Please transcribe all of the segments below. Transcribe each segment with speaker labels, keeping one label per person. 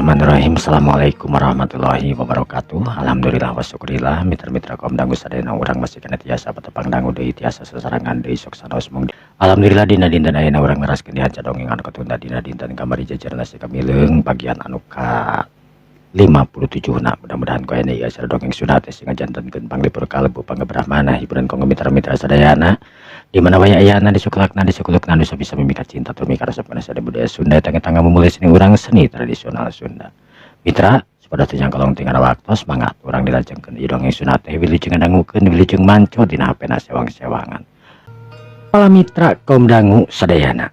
Speaker 1: Bismillahirrahmanirrahim. Assalamualaikum warahmatullahi wabarakatuh. Alhamdulillah wa syukurillah. Mitra-mitra kaum dangu sadayana, urang masih keneh tiasa patepang dangu deui, tiasa sasarengan deui sok sanaos mung. Alhamdulillah, dina dinten ayeuna urang neraskeun dihanca dongeng anu katunda dina dinten kamari, Jajaran Si Kamileung bagian anu ka 57 na. Mudah-mudahan ku ayeuna ieu acara dongeng Sunda teh sing ngajantenkeun panglipur kalbu, pangabrahmana, hiburan kanggo mitra-mitra sadayana di mana wae ayana, disuklakna disukulukna, nu bisa mimika cinta tur mika resep kana sadaya budaya Sunda, tangga memulai seni urang, seni tradisional Sunda. Mitra, supaya teu nyangkolong tinggal waktu, semangat urang dilajengkeun ieu dongeng Sunda teh. Wilujeng ngadangukeun, wilujeng manco dina HP na sewang-sewangan. Para mitra kaum dangu sadayana,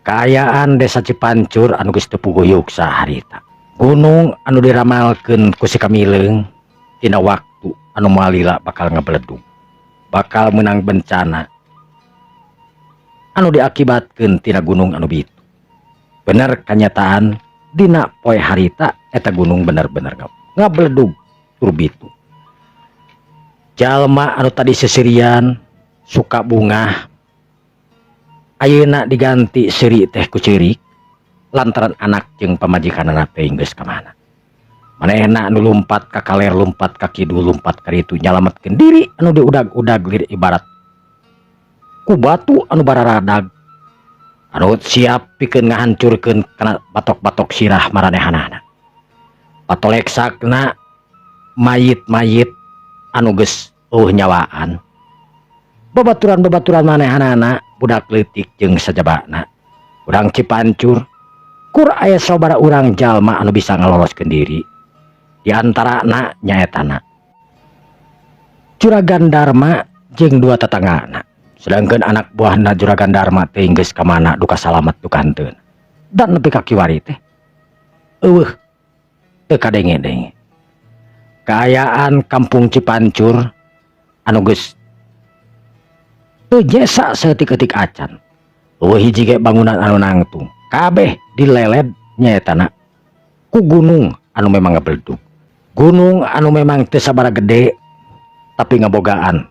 Speaker 1: kaayaan Desa Cipancur anu geus teu puguh yuksa harita. Gunung anu diramalkeun ku si Kamileung tina waktu anu moal lila bakal ngabeledug, bakal menang bencana anu diakibatkeun tina gunung anu bitu. Bener kenyataan, dina poe harita eta gunung bener-bener ngabeledug tur bitu. Jalma anu tadi seserian suka bungah ayeuna diganti seuri teh ku ceurik lantaran anak jeung pamajikanana teh geus ka mana. Manehna anu lumpat ka kaler, lumpat ka kidul, lumpat ka ditu nyalametkeun diri anu diudag-udag lir ibarat ku batu anu bararadag anu siap pikeun ngahancurkeun kana batok-batok sirah maranehanana. Patoleksakna mayit-mayit anu geus euweuh nyawaan. Babaturan-babaturan manehanana budak leutik jeung sajabana. Urang Cipancur kur aya sababaraha urang jalma anu bisa ngaloloskeun diri. Di antarana nyaetana Juragan Dharma jeung dua tetanggana. Sedangkan anak buahna Juragan Dharma teh geus ka mana, duka salamet duka henteu. Dan nepi ka kiwari teh euweuh, teu kadenge-denge. Kaayaan Kampung Cipancur anu geus teu jesa saeutik-eutik acan. Euweuh hiji ge bangunan anu nangtung. Kabeh dileled nyaetana ku gunung anu memang ngabeledug. Gunung anu memang teu sabaraha gede tapi ngabogaan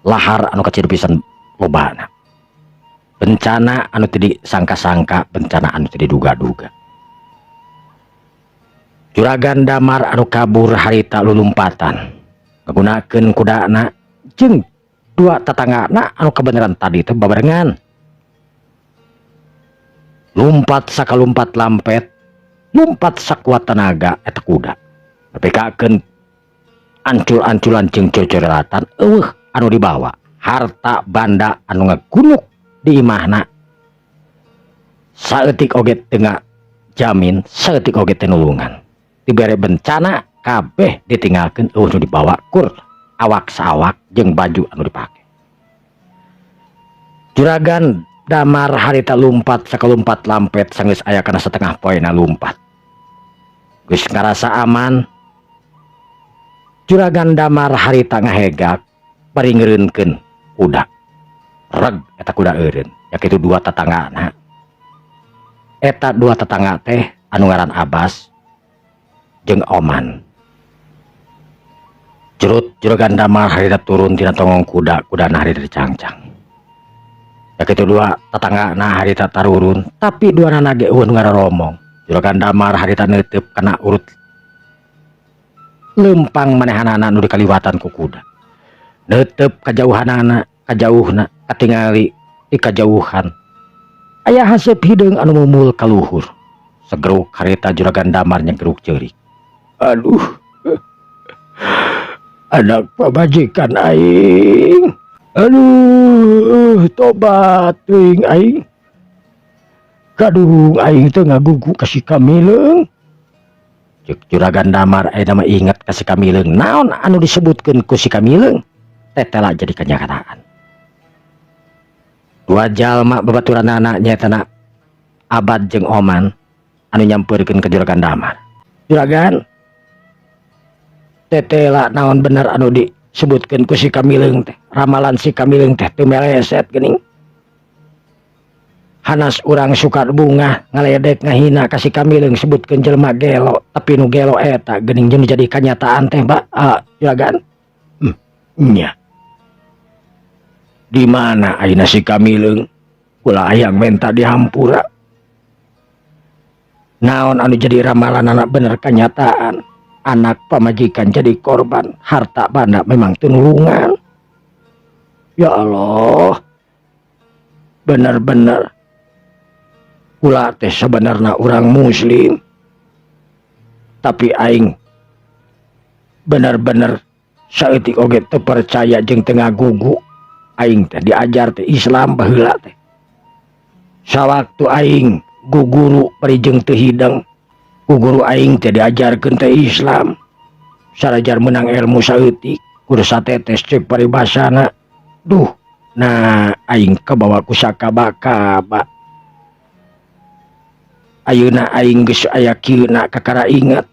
Speaker 1: lahar anu kacida pisan lobana. Bencana anu teu disangka-sangka, bencana anu teu diduga-duga. Juragan Damar anu kabur harita lulumpatan ngagunakeun kudana jeung dua tetanggana anu kebenaran tadi teh babarengan. Lumpat sakalumpat lampet, lumpat sakuat tenaga eta kuda. Nepikakeun ancul-anculan jeung cocorelatan, euweuh anu dibawa. Harta banda anu ngagunuk di imahna saeutik oge teu ngajamin, saeutik oge teu nulungan. Dibere bencana kabeh ditinggalkeun, euweuh nu dibawa kur awak saawak jeung baju anu dipake. Juragan Damar harita lumpat sakalumpat lampet sanggeus aya kana setengah poena lumpat. Geus ngarasa aman, Juragan Damar harita ngahegak bari ngeureunkeun kuda. Reg eta kuda eureun, yakitu dua tetanggana. Eta dua tetangga teh anu ngaran Abbas jeung Oman. Jerut Juragan Damar harita turun tina tonggong kuda, kudana harita dicangcang. Yakitu dua tetanggana harita tarurun, tapi duanana ge euweuh nu ngaroromong. Juragan Damar harita neuteup kana urut lempang manehanana nu dikaliwatan ku kuda. Neuteup kajauhanana, kajauhna katingali di kajauhan aya haseup hideung anu mumul ka luhur. Segeruk harita Juragan Damar nyegeruk ceurik. Aduh, anak pamajikan aing. Aduh, tobat teuing aing. Kadung aing teh ngagugu ka si Kamileung. Cek Juragan Damar, ayeuna mah inget ka si Kamileung. Naon anu disebutkeun ku si Kamileung tetela jadi kenyataan. Dua jalma babaturanana nyaetana Abad jeung Oman anu nyampeurkeun ke Juragan Damar. Juragan, tetela naon bener anu disebutkeun ku si Kamileung teh. Ramalan si Kamileung teh teu meleset geuning. Hanas urang suka bungah ngaledek, ngahina ka si Kamileung, sebutkeun jelema gelo, tapi nu gelo eta geuning jeung jadi kanyataan teh, Mbak, ah, Juragan. Nya. Di mana ayeuna si Kamileung? Kula hayang menta dihampura. Naon anu jadi ramalanana bener kenyataan. Anak pamajikan jadi korban, harta banda memang teu nulungan. Ya Allah. Bener-bener kula teh sebenarnya orang muslim. Tapi aing bener-bener saeutik oge teu percaya jeung teu ngagugu. Aing teh diajar teh Islam baheula teh. Sawaktu aing guguru bari jeung teu hideng, ku guru aing teh diajarkeun teh Islam. Sarajar menang ilmu saeutik, kudu satetes ceuk paribasana. Duh, nah aing kabawa ku sakaba-kaba. Ayeuna aing geus aya kieu na kakara inget.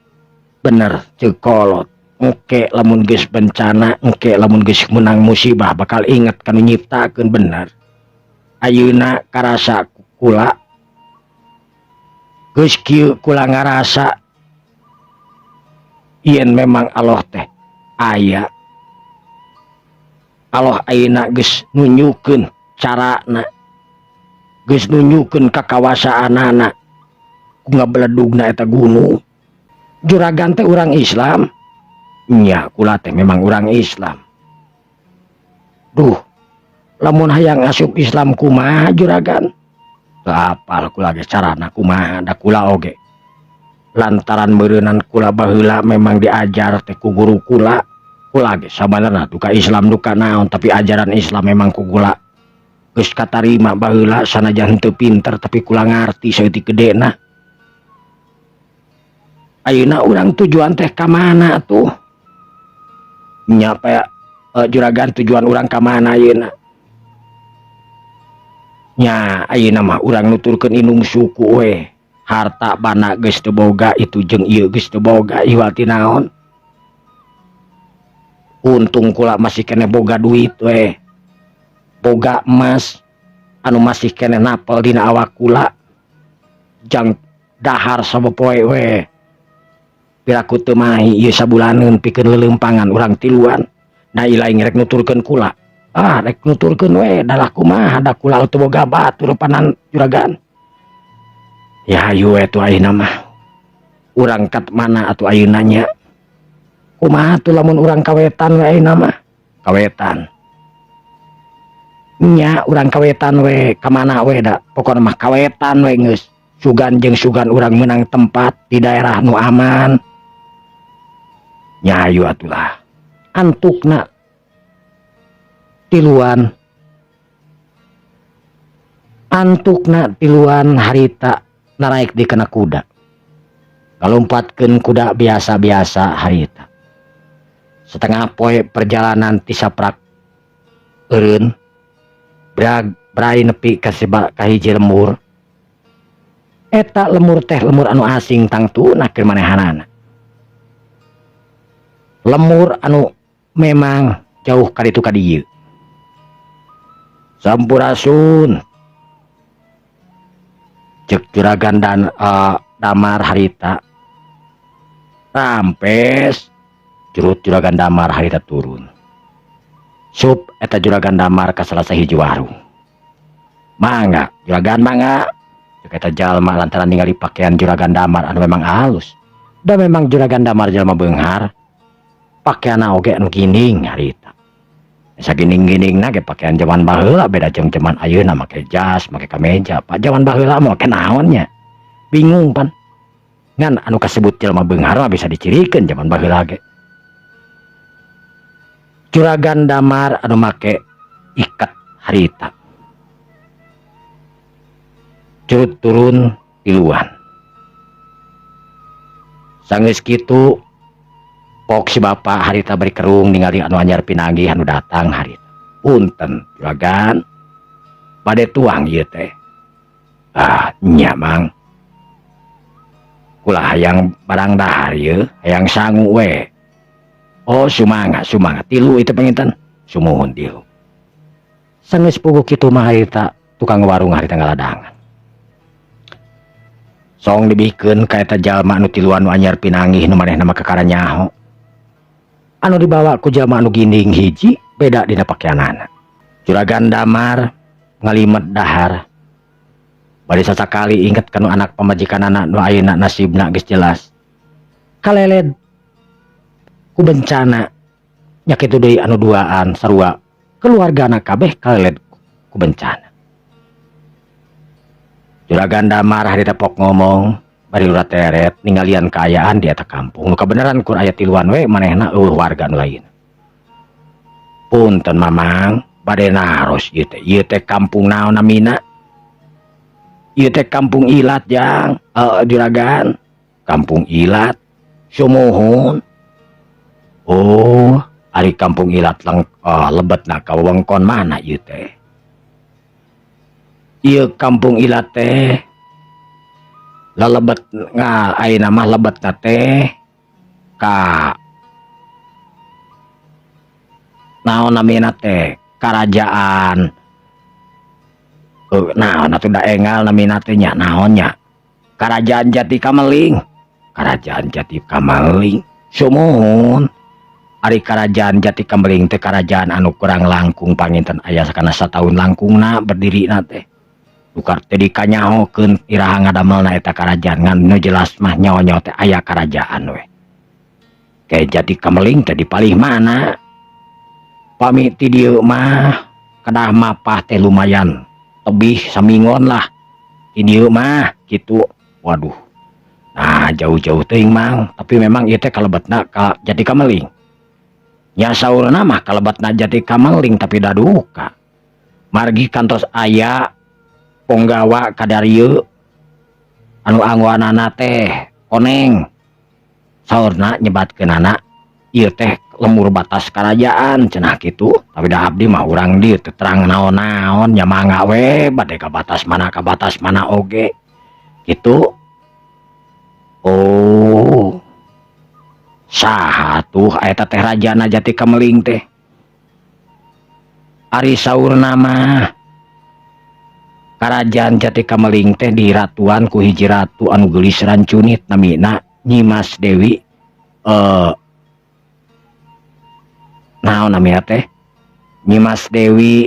Speaker 1: Bener ceuk kolot. Engke lamun geus bencana, engke lamun geus menang musibah bakal inget kanu nyiptakeun bener. Ayeuna karasa kula geus kieu kula ngarasa yen memang Allah teh aya. Allah ayeuna geus nunjukeun carana, geus nunjukeun kakawasaanana ku ngabeledugna eta gunung. Juragan teh urang Islam. Nya kula teh memang urang Islam. Duh, lamun hayang asup Islam kumaha juragan? Teu apal kula ge carana kumaha, da kula oge lantaran meureunan kula baheula memang diajar teh ku guru kula. Kula ge sabenerna duka Islam duka naon, tapi ajaran Islam memang ku kula geus katarima baheula sanajan teu pinter tapi kula ngarti saeutik gedena. Ayeuna urang tujuan teh ka mana tuh? Nya pa juragan tujuan urang ka mana ayeuna? Nya ayeuna mah urang nuturkeun indung suku we. Harta bana geus teu boga itu jeung ieu geus teu boga iwal ti naon. Untung kula masih keneh boga duit we. Boga emas anu masih keneh napel dina awak kula. Jang dahar sapopoe we. Piraku teu mahi ieu sabulaneun pikeun leuleumpangan urang tiluan. Da lain rek nuturkeun kula. Ah, rek nuturkeun we dalah kumaha da kula teu boga batur panan juragan. Ya hayu we tuh ayeuna mah. Urang kat mana atuh ayeuna nya? Kumaha tuh lamun urang kawetan we ayeuna mah? Kawetan. Nya urang kawetan we ka mana we da pokona mah kawetan we geus. Sugan jeung sugan urang menang tempat di daerah nu aman. Nya hayu atulah. Antukna tiluan antukna tiluan harita naraek di kana kuda. Kalompatkeun kuda biasa-biasa harita. Setengah poe perjalanan ti saprak eureun brag brai nepi ka seba ka hiji lembur. Eta lemur teh lemur anu asing tangtuna keur manehanana. Lemur anu memang jauh ka ditu ka dieu. Sampurasun. Cek juragan dan Damar harita. Rampes curut juragan Damar harita turun. Sup eta juragan Damar ka salah sahiji warung. Mangga juragan mangga. Cek eta jalma lantaran ningali pakaian juragan Damar anu memang halus. Da memang juragan Damar jalma beunghar. Pakaianna oge anu gining harita. Sagining-giningna ge pakaian jaman baheula beda jeung jaman ayeuna make jas, make kameja. Pak jaman baheula mah make naon nya? Bingung pan. Ngan anu kasebut jelema beunghar mah bisa dicirikeun jaman baheula ge. Juragan Damar anu make ikat harita. Curut turun tiluan. Sanggeus kitu pok si bapak harita bari kerung ningali anu anyar pinanggih anu datang harita. Punten juragan, bade tuang ieu teh. Ah nya mang. Kula hayang barang dahar ieu, hayang sangu we. Oh sumangga sumangga tilu itu panginten. Sumuhun tilu. Sanggeus puguh kitu mah harita tukang warung harita ngaladangan. Song dibikeun ka eta jalma anu tiluan nu anyar pinanggih nu manehna mah kakara nyaho. Anu dibawa ku jalma anu ginding hiji beda dina pakeanana. Juragan Damar ngalimet dahar. Bari sasakali inget kanu anak pamajikanana nu ayeuna nasibna geus jelas kaleled ku bencana nya. Kitu deui anu duaan, sarua keluargana kabeh kaleled ku bencana. Juragan Damar harita pok ngomong bari lurah teret ninggalian kaayaan di eta kampung nu kabeneran kur aya tiluan we manehna, euweuh warga nu lain. "Punten, Mamang, bade naros ieu teh. Ieu teh kampung naon namina?" "Ieu teh Kampung Ilat, Jang, Juragan." "Kampung Ilat?" "Sumuhun." "Oh, ari Kampung Ilat lang lebetna ka wewengkon mana ieu teh?" "Ieu Kampung Ilat teh lalebet nga ayeuna mah lebetna teh ka naon namina teh, karajaan naon atuh da enggal namina teh nya, naon nya, Karajaan Jati Kameling." "Karajaan Jati Kameling?" "Sumuhun. Ari Karajaan Jati Kameling teh karajaan anu kurang langkung panginten aya sakana sataun langkungna berdirina teh. Dukar teh dikanyahokeun iraha ngadamelna eta karajaan, ngan nu jelas mah nyaho-nyaho teh aya karajaan we." "Kayak Jati Kameling teh di palih mana?" "Pami ti dieu mah kedah mapah teh lumayan tebih saminggon lah ti dieu mah," kitu. "Waduh, nah jauh-jauh teuing, Mang, tapi memang ieu teh kalebetna ka Jati Kameling nya?" "Saurna mah kalebetna Jati Kameling, tapi da duka margi kantos aya ponggawa kadarieu anu anggoanana teh koneng, saurna nyebatkeunana ieu teh lembur batas karajaan cenah kitu. Tapi da abdi mah urang dieu teu terang naon-naon nya, mangga we bade ka batas mana, ka batas mana oge," kitu. "Oh, saha tuh eta teh rajana Jati Kameling teh?" "Ari saurna mah Karajaan Jati Kameling teh diratuan ku hiji ratu anu geulis rancunit, namina Nyimas Dewi naon namina teh, Nyimas Dewi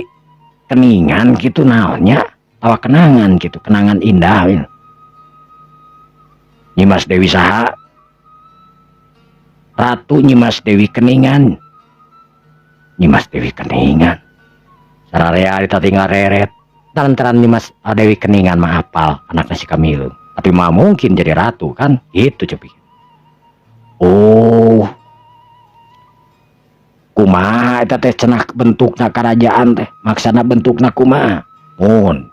Speaker 1: Keningan gitu naonnya, tawa kenangan gitu, kenangan indah." "Nyimas Dewi saha?" "Ratu Nyimas Dewi Keningan." "Nyimas Dewi Keningan?" Sararea eta tinggal reret lantaran Nyimas Dewi Keningan mah apal anaknya si Kamileung, tapi mah mungkin jadi ratu kan gitu cepi. "Oh, kumaha eta teh cenah bentukna kerajaan teh, maksana bentukna kumaha mun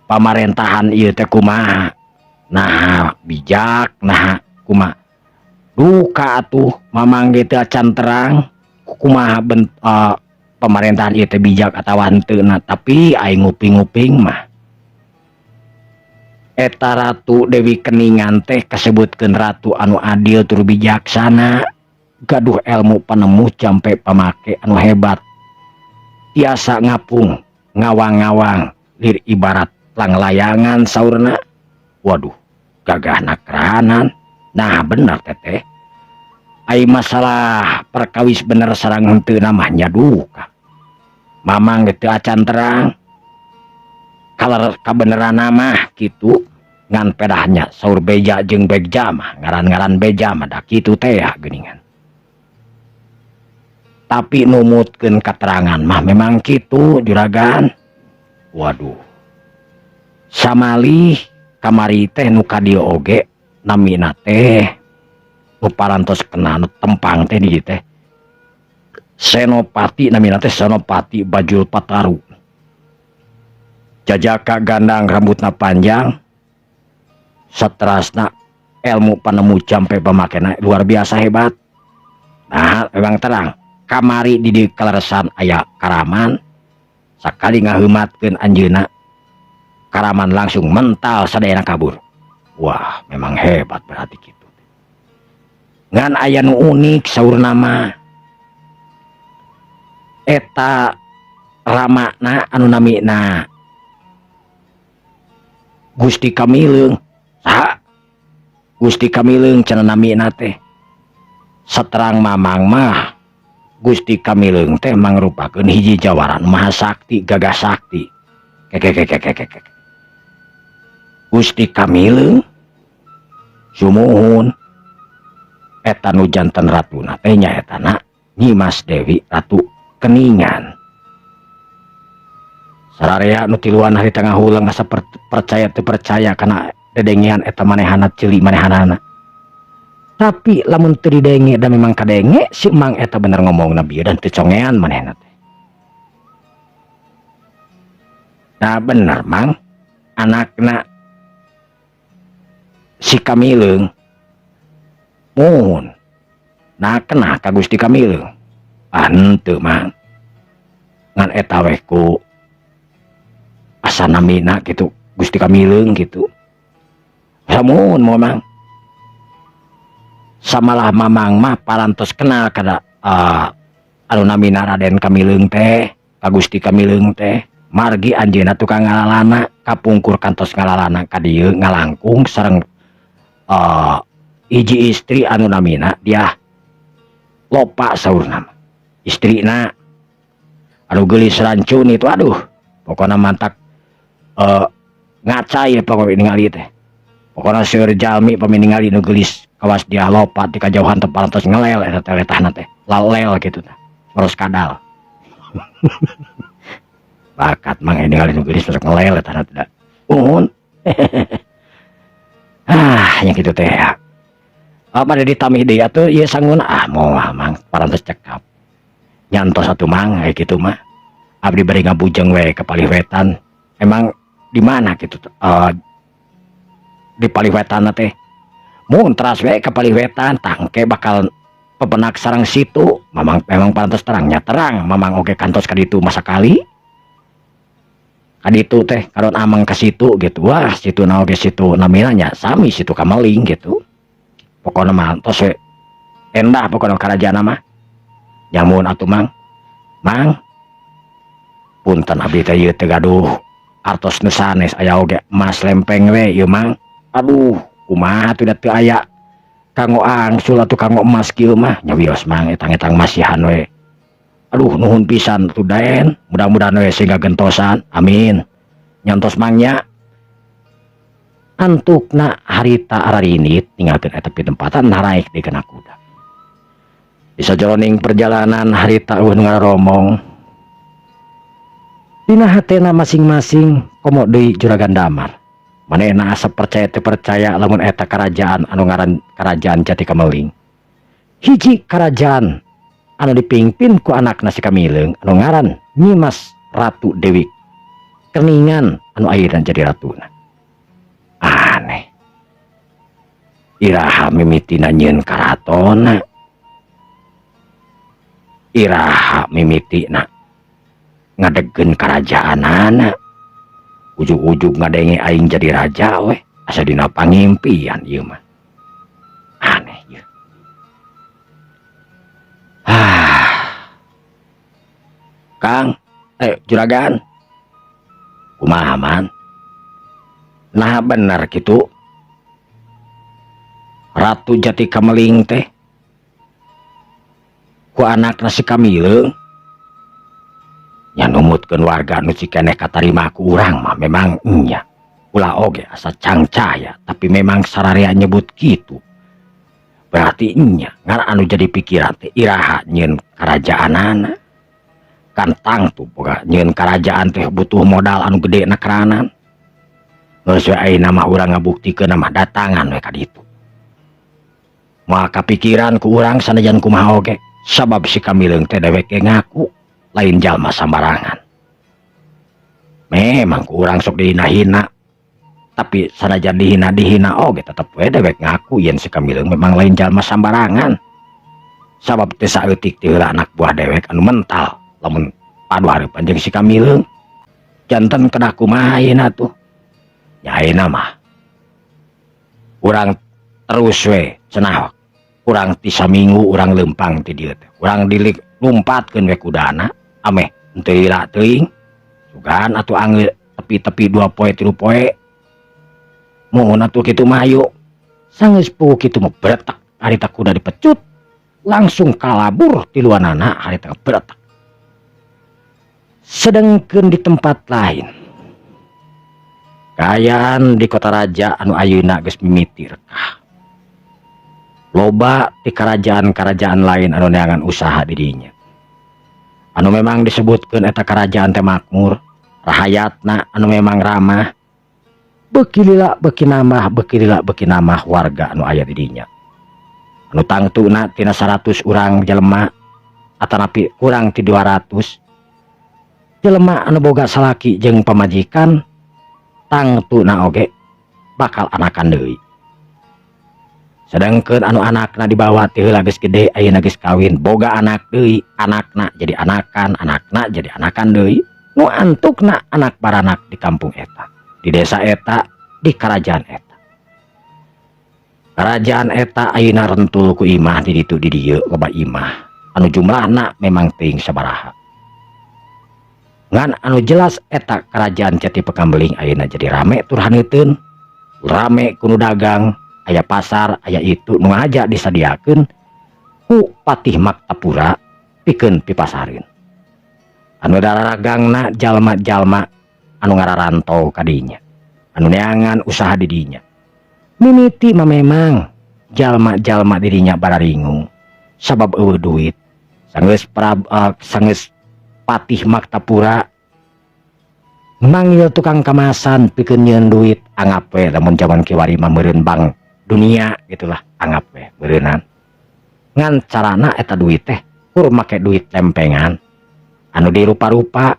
Speaker 1: pamarentahan ieu teh kumaha, nah bijak, nah kumaha?" "Duka atuh, Mamang ge teu acan terang kumaha pemerintahan ieu teh bijak atawa henteu, tapi aing nguping-nguping mah eta Ratu Dewi Keningan teh kasebutkeun ratu anu adil tur bijaksana, gaduh ilmu panemu jampe pamake anu hebat, tiasa ngapung ngawang-ngawang lir ibarat langlayangan saurna." "Waduh, gagah nakranan. Nah bener teteh?" "Ai masalah perkawis bener sareng henteu namanya duka, Mamang gitu acan terang kalau kabeneran mah gitu, ngan pedahnya saur beja jeung begja mah, ngaran-ngaran beja mah da kitu teh ya geuningan, tapi numutkeun keterangan mah memang kitu, Juragan." "Waduh, samalih kamari teh nu ka dieu oge namina teh nu parantos kena nu tempang teh di teh Senopati, namina teh Senopati Bajul Pataru, jajaka gandang, rambutna panjang, saterasna ilmu panemu jampe pamakena luar biasa hebat. Nah memang terang kamari di dieu kaleresan aya karaman, sakali ngaheumatkeun anjeunna karaman langsung mental sadayana kabur. Wah, memang hebat berarti gitu. Ngan aya nu unik, saurna mah eta ramana anu namina Gusti Kamileung." "Saha Gusti Kamileung cenah namina teh?" "Saterang Mamang mah Gusti Kamileung teh mangrupakeun hiji jawara nu maha sakti, gagah sakti." Kekekekekekek. Gusti Kamileung sumuhun eta nu janten ratuna teh nyaetana Nyimas Dewi Ratu Keningan. Sararea nu tiluan harita ngahuleng asa percaya teu percaya kana dedengean eta manehana ceuli manehanana. Tapi lamun teu didenge da memang kadenge si Mang eta bener ngomongna bieu dan teu congean manehna teh. Nah bener Mang, anakna si Kamileung muhun. Nah kena ka Gusti Kamileung. Ah henteu Mang. Ngan eta weh ku asa namina gitu Gusti Kamileung gitu. Samuhun Mamang. Samalah Mamang mah parantos kenal kada anu namina Raden Kamileung teh, ka Gusti Kamileung teh. Margi anjeunna tukang ngalalana, kapungkur kantos ngalalana ka dieu ngalangkung sareng hiji istri anu namina Dyah Lopa saurna mah. Istrina anu geulis rancun itu, aduh pokona mantak ngaca ieu pokona ningali teh. Pokona seueur jalmi pami ningali nu geulis kawas Dyah Lopa ti kajauhan teh parantos ngelel eta teh letahna teh, lalel kitu tah, boros kadal. Bakat Mang ningali nu geulis sok ngelel etah teh. Uhun. Ah, nya kitu teh. Apa bade ditamih deui atuh ieu sanguna, ah moal Mang parantos cekap. Nyantos atuh Mang aya kitu mah. Abdi bari ngabujeng we ka palih wetan. Emang di mana kitu di palih wetan teh? Mun teras we ka palih wetan tangke bakal pepenak sareng situ. Mamang memang parantos terangnya terang, Mamang oge kantos ka ditu masa kali. Ka ditu teh karon amang ka situ gitu. Wah, situ na oge situ namina nya sami situ kameling gitu. Pokona mah tos we endah pokona karajaan mah. Nyamun atuh Mang. Mang punten abdi teh ieu teh gaduh artos nu sanes aya oge emas lempeng we ieu Mang. Aduh, kumaha atuh da teu aya kanggo angsul atuh kanggo emas kieu mah. Nya wios Mang etang-etang masihan we. Aduh nuhun pisan atuh Den, mudah-mudahan we sehingga gentosan. Amin. Nyantos Mang nya. Antukna harita ararinit ninggalkeun eta pitempatan naraek deui kana kuda. Di sajroning perjalanan harita eueuh nu ngaromong. Dina hatena masing-masing komo deui Juragan Damar. Manehna asa percaya teu percaya lamun eta karajaan anu ngaran Kerajaan Jati Kameling. Hiji karajaan anu dipingpin ku anakna si Kamileung anu ngaran Nyimas Ratu Dewi Keningan anu akhirna jadi ratuna. Aneh. Iraha mimitina nyieun karatona. Iraha mimitina ngadegkeun karajaanana. Ujug-ujug ngadenge aing jadi raja weh, asa dina pangimpian ieu mah. Aneh ieu. Ah. Kang, juragan. Kumaha Man? Nah bener kitu. Ratu Jati Kameling teh ku anakna si Kamileung nya numutkeun warga nu cikeneh katarima ku urang mah memang nya ulah oge asa cangcaya tapi memang sararea nyebut kitu berarti nya ngan anu jadi pikiran teh iraha nyieun karajaanana kan tangtu boga nyieun karajaan teh butuh modal anu gede na keranan geus we ayeuna mah urang ngabuktikeun mah datangan we ka ditu. Moal kapikiran ku urang sanajan kumaha oge sabab si Kamileung teh dewek ge ngaku lain jalma sambarangan. Memang ku urang sok dihina-hina tapi sanajan dihina-dihina oge tetep we dewek ngaku yen si Kamileung memang lain jalma sambarangan. Sabab teh saeutik teh heula anak buah dewek anu mental lamun padu hareupan jeung si Kamileung. Janten kedah kumaha ayeuna tuh? Nya ayeuna mah urang terus we cenah kurang ti saminggu urang leumpang ti dieu teh. Urang dilik lumpatkeun we kudana ameh henteu lila teuing. Sugan atuh anggeur tepi-tepi 2 poe 3 poe. Muhun atuh kitu mah hayu. Sanggeus puguh kitu mah bretek harita kuda dipecut langsung kalabur tiluanana harita bretek. Sedengkeun di tempat lain. Kaayaan di kota raja anu ayeuna geus mimiti rekah. Loba ti kerajaan-kerajaan lain anu neangan usaha di dinya. Anu memang disebutkeun eta kerajaan teh makmur, rahayatna anu memang ramah. Beuki lila beuki nambah, beuki lila beuki nambah warga anu aya di dinya. Anu tangtuna tina 100 urang jelema atanapi kurang ti 200 jelema anu boga salaki jeung pamajikan, tangtuna oge bakal anakan deui. Sedangkan anu anakna dibawa ti heula geus gede, ayeuna geus kawin, boga anak deui, anakna jadi anakan, anakna jadi anakan deui, nu antukna anak baranak di kampung eta, di desa eta, di kerajaan eta. Kerajaan eta ayeuna rentul ku imah di ditu di dieu, loba imah anu jumlahna memang teuing sabaraha. Ngan anu jelas eta kerajaan Jati Pekambeling ayeuna jadi rame tur haneuteun, rame ku nu dagang, aya pasar, aya itu nu ngaja disadiakeun ku Patih Maktapura pikeun pipasareun. Anu daragangna jalma-jalma anu ngararantau kadinya, anu neangan usaha di dinya. Mimiti mah memang jalma-jalma dirinya bararingung sabab euweuh duit. Sanggeus Patih Maktapura manggil tukang kamasan pikeun nyieun duit, anggap we lamun jaman kiwari mah meureun Bank Dunia gitulah, anggap we meureunan. Ngan carana eta duit teh kur make duit lempengan anu dirupa-rupa.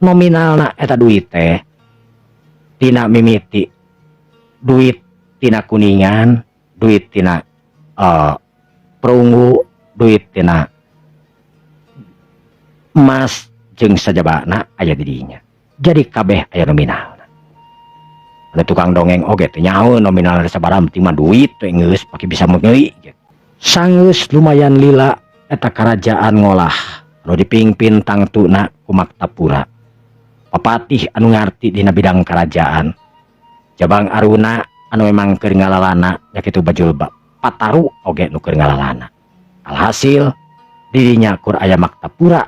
Speaker 1: Nominalna eta duit teh tina mimiti duit tina kuningan, duit tina perunggu, duit tina emas jeung sajabana aya di dinya. Jadi kabeh aya nominal. Ada tukang dongeng oge teu nyaho nominal sabaraha, penting mah duit we, geus pake bisa meuli gitu. Sanggeus lumayan lila eta kerajaan ngolah anu dipimpin tangtuna ku Maktapura. Papatih anu ngarti dina bidang kerajaan. Jabang Aruna anu memang keur ngalalana, yakitu Bajul Pataru oge nu keur ngalalana. Alhasil dirinya kur aya Maktapura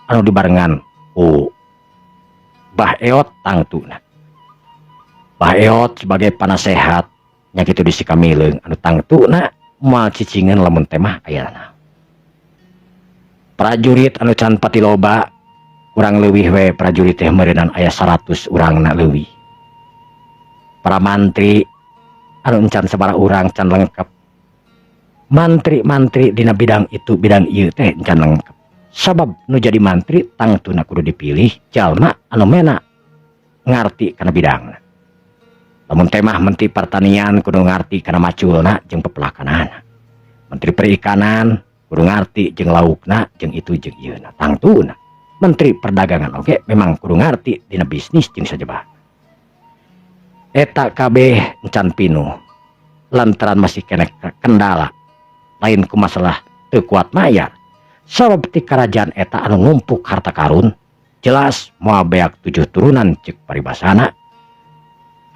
Speaker 1: anu dibarengan ku Bah Eot tangtuna. Bah Eot sebagai panasehat nya kitu di Sikamileung anu tangtuna moal cicingeun lamun teh mah ayana. Prajurit anu can pati loba, kurang leuwih we prajurit teh meureunan aya 100 urangna leuwih. Para mantri anu encan sabaraha urang, can lengkap. Mantri-mantri dina bidang itu bidang ieu teh encan lengkap. Sabab nu jadi mantri tangtuna kudu dipilih jalma anu mena ngarti kana bidangna. Lamun teh mah menteri pertanian kudu ngarti kana maculna jeung pepelakanana. Menteri perikanan kudu ngarti jeung laukna jeung itu jeung ieuna tangtuna. Menteri perdagangan oge memang kudu ngarti dina bisnis jeung sajabana. Eta kabeh encan pinuh lantaran masih keneh kendala lain ku masalah teu kuat mayar. Sabab ti kerajaan eta anu ngumpuk harta karun jelas moal beak 7 turunan cek paribasana.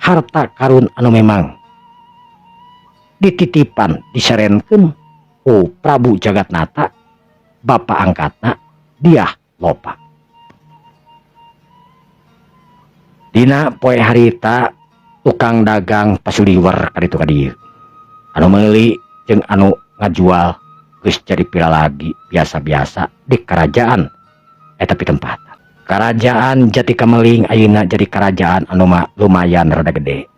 Speaker 1: Harta karun anu memang dititipan diserenkeun ku Prabu Jagatnata, bapa angkatna Diah Lopa. Dina poe harita tukang dagang pasuliwer kaditu ka dieu. Anu meuli jeung anu ngajual geus jadi pira lagi biasa-biasa di kerajaan eta pitempatan. Kerajaan Jati Kameling ayeuna jadi kerajaan anu lumayan rada gede.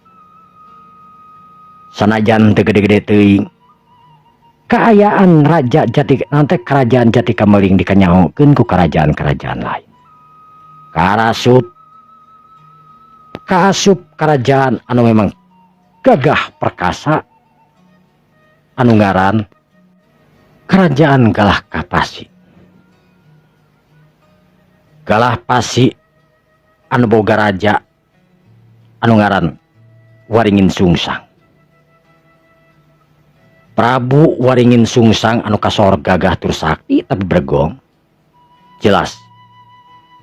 Speaker 1: Sanajan teu gede-gede teuing. Kaayaan Raja Jati nanti kerajaan Jati Kameling dikanyahokeun ku kerajaan-kerajaan lain. Karasup kaasup kerajaan anu memang gagah perkasa anu ngaran Kerajaan Galah Kapasi. Galah Pasi anu boga raja anu ngaran Waringin Sungsang. Prabu Waringin Sungsang anu kasor gagah tur sakti tapi bergong. Jelas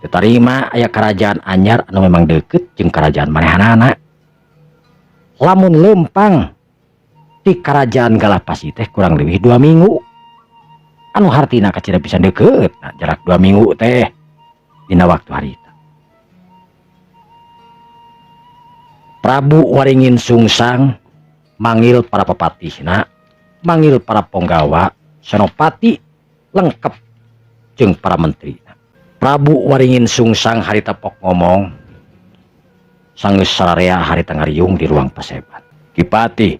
Speaker 1: diterima aya kerajaan anyar anu memang deket jeung kerajaan manehanana. Lamun lempang di kerajaan Galah Pasi teh kurang lebih 2 minggu. Anu hartina kacida pisan deket, nah, jarak 2 minggu teh dina waktu harita. Prabu Waringin Sungsang manggil para pepatihna, manggil para ponggawa, senopati lengkap jeung para menteri. Prabu Waringin Sungsang harita pok ngomong sanggeus sararea harita ngariung di ruang paseban. Ki Patih,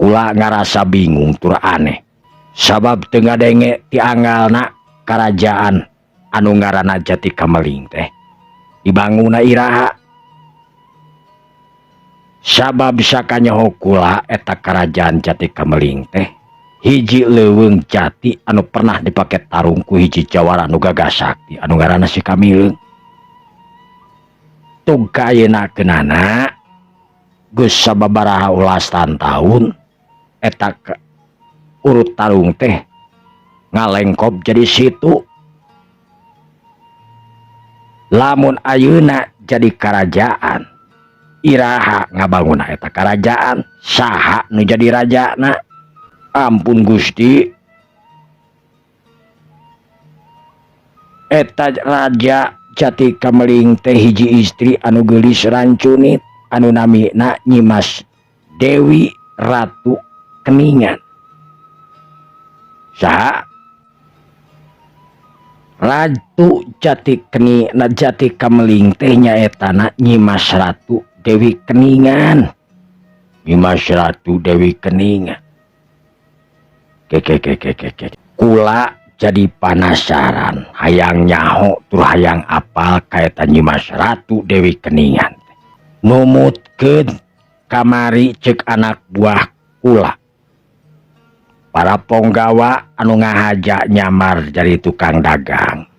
Speaker 1: kula ngarasa bingung tur aneh sabab teu ngadenge ti anggalna karajaan anu ngaranna Jati Kameling teh dibangunna iraha. Sabab sakanyaho kula eta karajaan Jati Kameling teh hiji leuweung jati anu pernah dipake tarung ku hiji jawara anu gagah sakti anu ngaranna si Kamileung. Tug ka ayeuna geus sababaraha ulasan tahun eta urut tarung teh ngalengkop jadi situ. Lamun ayeuna jadi kerajaan, iraha ngabangun eta kerajaan, saha nu jadi rajana? Ampun Gusti, eta raja Jati Kameling teh hiji istri anu geulis rancunit anu namina Nyimas Dewi Ratu Keningan. Saha? Ratu Jati Keni na Jati Kameling teh nyaetana Nyimas Ratu Dewi Keningan. Nyimas Ratu Dewi Keningan. Keke. Kula jadi penasaran, hayang nyaho tur hayang apal kaetan Nyimas Ratu Dewi Keningan. Numutkeun kamari cek anak buah kula. Para ponggawa anu ngahaja nyamar jadi tukang dagang.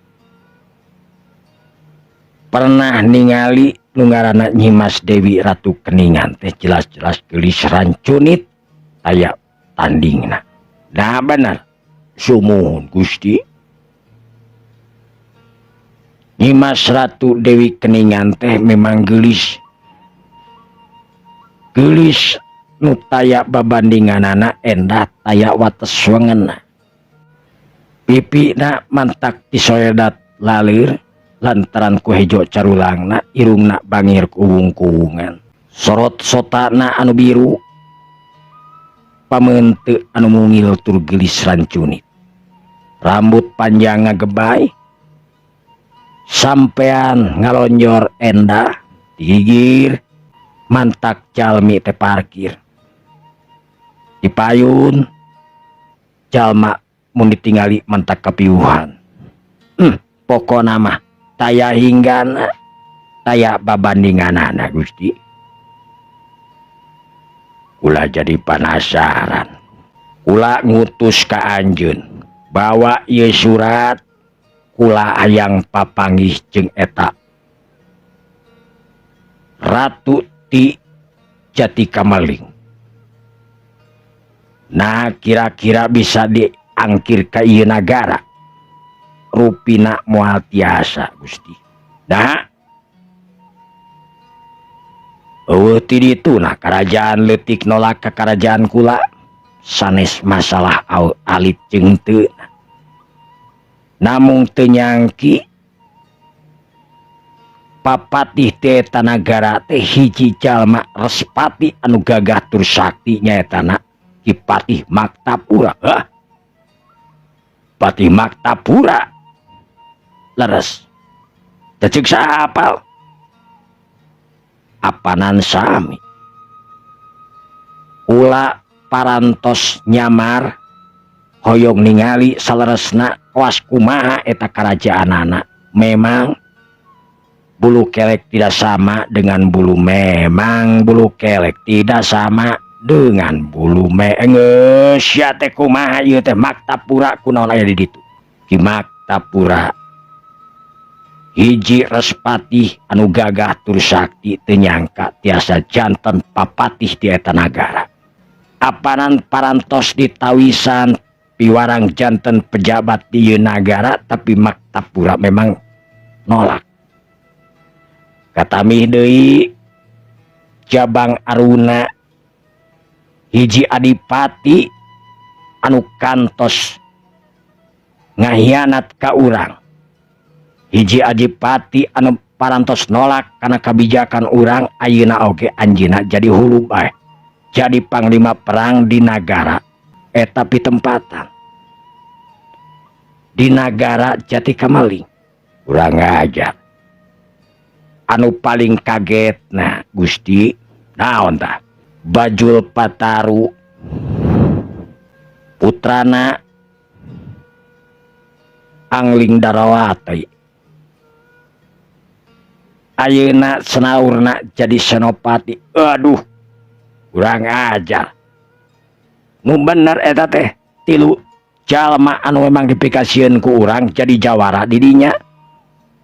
Speaker 1: Pernah ningali nu ngaranna Nyimas Dewi Ratu Keningan teh jelas-jelas geulis rancunit aya tandingna. Nah bener, sumuhun Gusti. Nyimas Ratu Dewi Keningan teh memang geulis. Geulis nu taya babandinganana endah taya wates wengenna. Pipina mantak disoedat lalir lantaran ku hejo carulangna, irungna bangir kuwung-kuwungan. Sorot sotana anu biru, pameunteuk anu mungil tur geulis rancunit. Rambut panjang ngagebay, sampean ngalonjor endah, digigir, mantak jalmi teh parkir. Dipayun, jalma mun ditingali mantak kapiuhan. Pokona mah taya hinggana, taya babandinganana Gusti. Kula jadi penasaran. Kula ngutus ka anjeun, bawa ieu surat, kula hayang papanggih jeung eta Ratu ti Jati Kameling. Nah, kira-kira bisa diangkir ka ieu nagara. Rupina moal tiasa Gusti. Nah, eueuh ti ditu nah kerajaan leutik nolak ka kerajaan kula sanes masalah alit jeung teu. Namung teu nyangki papatih teh eta nagara teh hiji jalma respati anu gagah tur sakti nyaetana Ki Patih Maktapura. Hah? Patih Maktapura. Leres. Cecek saha apal? Apanan sami. Kula parantos nyamar hoyong ningali saleresna kawas kumaha eta karajaanana. Memang bulu kelek tidak sama dengan bulu, memang bulu kelek tidak sama dengan bulu geus sia teh kumaha ieu teh Maktapura kunaon aya di ditu. Ki Maktapura hiji respatih anu gagah tur sakti teu nyangka tiasa janten papatih di eta nagara. Apanan parantos ditawisan piwarang janten pejabat di ieu nagara, tapi Maktapura memang nolak. Katamih deui Jabang Aruna hiji adipati anu kantos ngahianat ka urang, hiji adipati anu Parantos nolak karena kebijakan urang, ayeuna oge anjeunna jadi hulu bae, jadi panglima perang di nagara eta pitempatan di nagara Jati Kamaling. Kurang ajar. Anu paling kaget, nah, Gusti, naon tah? Bajul Pataru, putrana Angling Darawati, ayeuna senaurna jadi senopati. Aduh, kurang ajar. Nu bener eta teh tilu jalma anu memang dipikasieun ku urang jadi jawara didinya,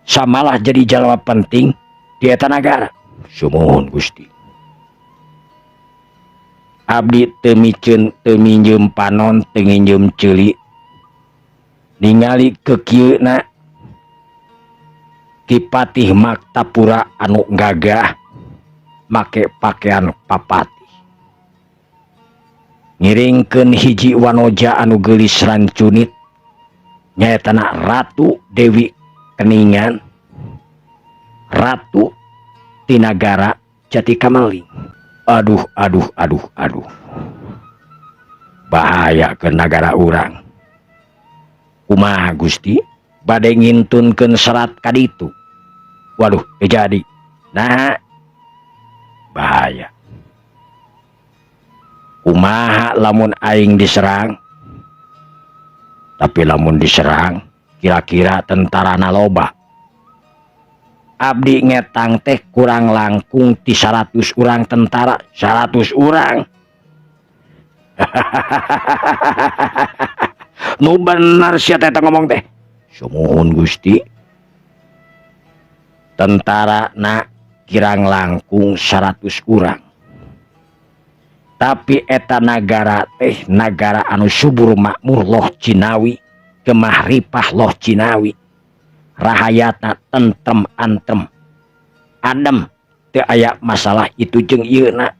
Speaker 1: samalah jadi jalma penting di eta nagara. Sumuhun, Gusti. Abdi teu miceun, teu minjem panon, teu nginjem ceuli, ningali kekieuna Ki Patih Maktapura anu gagah make pakaian papatih, ngiringkeun hiji wanoja anu geulis rancunit, nyaetana Ratu Dewi Keningan, Ratu Tinagara Jati Kamaling. Aduh, aduh, aduh, aduh, bahaya ke nagara urang. Kumaha, Gusti? Bade ngintunkeun serat kaditu? Waduh, teu jadi. Nah, bahaya. Kumaha lamun aing diserang? Tapi lamun diserang, kira-kira tentarana loba. Abdi ngetang teh kurang langkung ti 100 orang tentara. 100 orang? Nu bener sia teh ngomong teh. Sumuhun, Gusti. Tentara na kirang langkung 100 orang, tapi eta nagara teh nagara anu subur makmur, loh jinawi, gemah ripah loh jinawi, rahayatna tentrem antem adem, teu aya masalah itu jeung ieu na.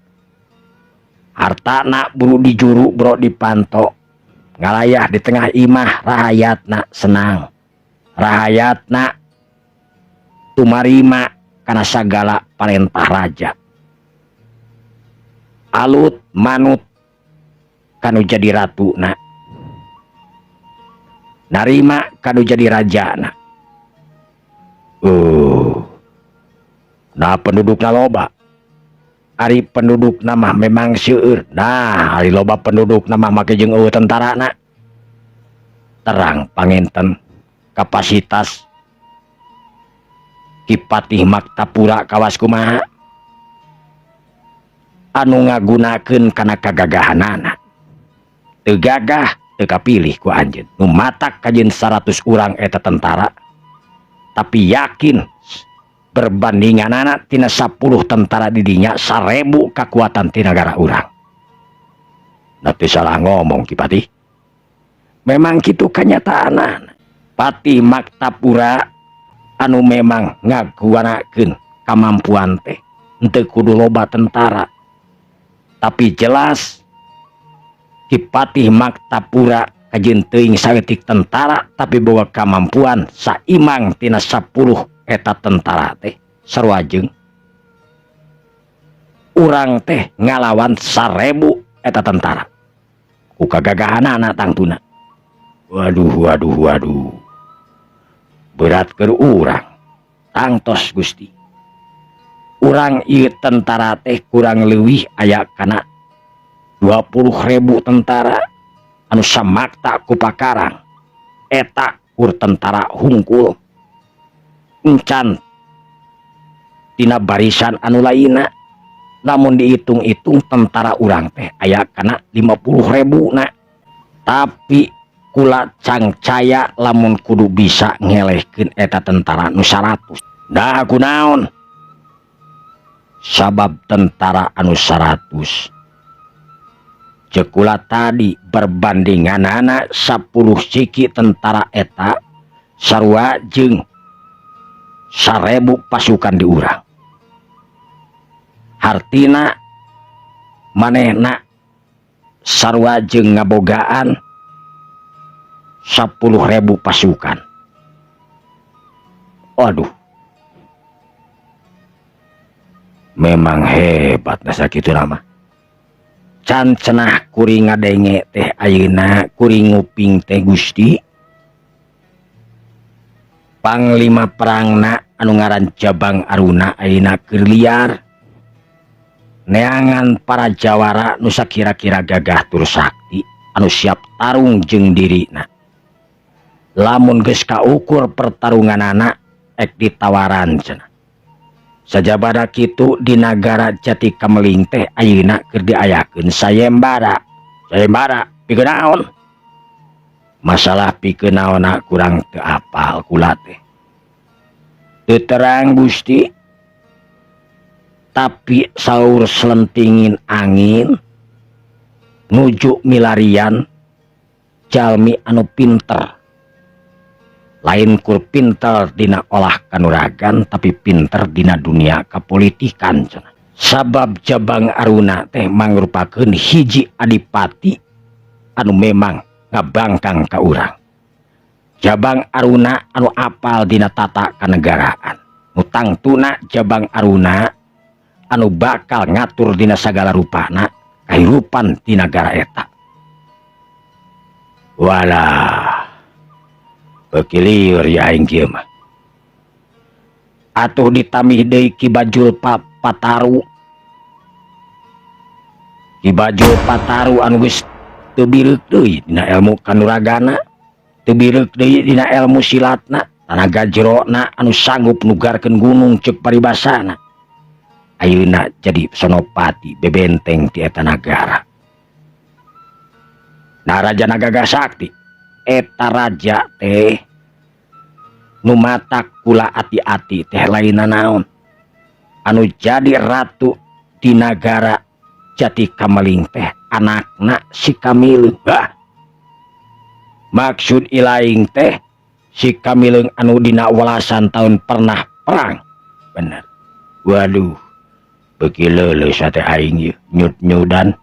Speaker 1: Hartana buru dijuru bro dipanto, ngalayah di tengah imah, rahayatna senang, rahayatna tumarima kana sagala parentah raja, alut manut kanu jadi ratuna, narima kanu jadi rajana. Nah, pendudukna loba? Ari penduduk nama memang seueur. Nah, ari loba penduduk nama make jeung euweuh tentarana, terang panginten kapasitas Ki Patih Maktapura kawas kumaha anu ngagunakeun kana kagagahanana. Teu gagah teu kapilih ku anjeun. Nu matak kajeun 100 urang eta tentara, tapi yakin perbandinganana tina 10 tentara didinya 1000 kekuatan ti nagara urang. Nanti salah ngomong Ki Patih. Memang kitu kenyataanan. Patih Maktapura anu memang ngaguanakeun kamampuan teh henteu kudu loba tentara, tapi jelas Ki Patih Maktapura kajeun teuing saeutik tentara tapi boga kamampuan saimang tina 10 eta tentara teh, sarua jeung urang teh ngalawan 1000 eta tentara ku kagagahanana tangtuna. Waduh, waduh, waduh, berat keur urang. Tangtos, Gusti. Urang ieu tentara teh kurang leuwih aya kana 20.000 tentara anu samakta ku pakarang. Eta kur tentara hungkul, encan tina barisan anu lainna. Namun dihitung-hitung tentara urang teh aya kana 50.000 na, tapi kula cangcaya lamun kudu bisa ngelehkeun eta tentara nu 100. Nah, kunaon? Sabab tentara anu 100, cek kula tadi, perbandinganana 10 siki tentara eta sarua jeung 1000 pasukan di urang. Hartina manehna sarua jeung ngabogaan 10.000 pasukan. Aduh. Memang hebat da sakitu mah. Can cenah kuring ngadenge teh ayeuna kuring nguping teh Gusti. Panglima perangna anu ngaran Jabang Aruna ayeuna keur liar. Neangan para jawara nu sakira-kira gagah tur sakti anu siap tarung jeung dirina. Lamun geus kaukur pertarunganana ek ditawaran cenah. Sajabana kitu di nagara Jati Kameling teh ayeuna keur diayakeun sayembara. Sayembara pikeun naon? Masalah pikeun naonna kurang teu apal kula teh. Teu terang Gusti. Tapi saur selentingin angin nuju milarian jalmi anu pinter. Lain kur pinter dina olah kanuragan tapi pinter dina dunia kapolitikan cenah. Sabab Jabang Aruna teh mangrupakeun hiji adipati anu memang ngabangkang ka urang. Jabang Aruna anu apal dina tata kanegaraan. Nu tangtuna Jabang Aruna anu bakal ngatur dina sagala rupana kahirupan di nagara eta. Walah, beuki lieur ya aing kieu mah. Atuh ditambih deui Ki Bajul Pataru. Ki Bajul Pataru anu geus teu bireuk deui dina ilmu kanuragana, teu bireuk deui dina ilmu silatna, tanaga jerona anu sanggup nugarkeun gunung ceuk paribasana. Ayeuna jadi senopati bebenteng ti eta nagara. Nah, Raja Naga Sakti eta raja teh nu matak kula ati-ati teh lain naon anu jadi ratu di nagara Jati Kameling teh anakna si Kamileung. Bah, maksud ilaing teh si Kamileung anu dina welasan tahun pernah perang. Bener. Waduh, beuki leuleus teh aing ieu nyut-nyudan.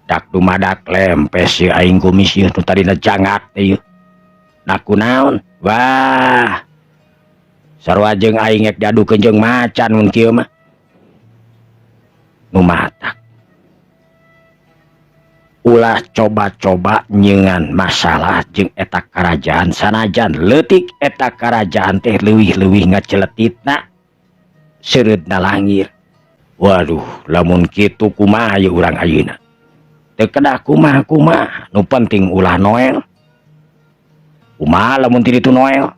Speaker 1: Dak dumadak lempes ieu aing kumis ieu nu tadina jangak teh ieu. Dak kunaon? Wah. Sarua jeung aing rek diadukeun jeung macan mun kieu mah. Nu matak ulah coba-coba nyeungan masalah jeung eta karajaan sanajan leutik eta karajaan teh leuwih-leuwih ngaceletitna seureudna langir. Waduh, lamun kitu kumaha ye urang ayeuna? Teu kedah kumaha-kumaha, nu penting ulah noel. Kumaha lamun ti ditu noel?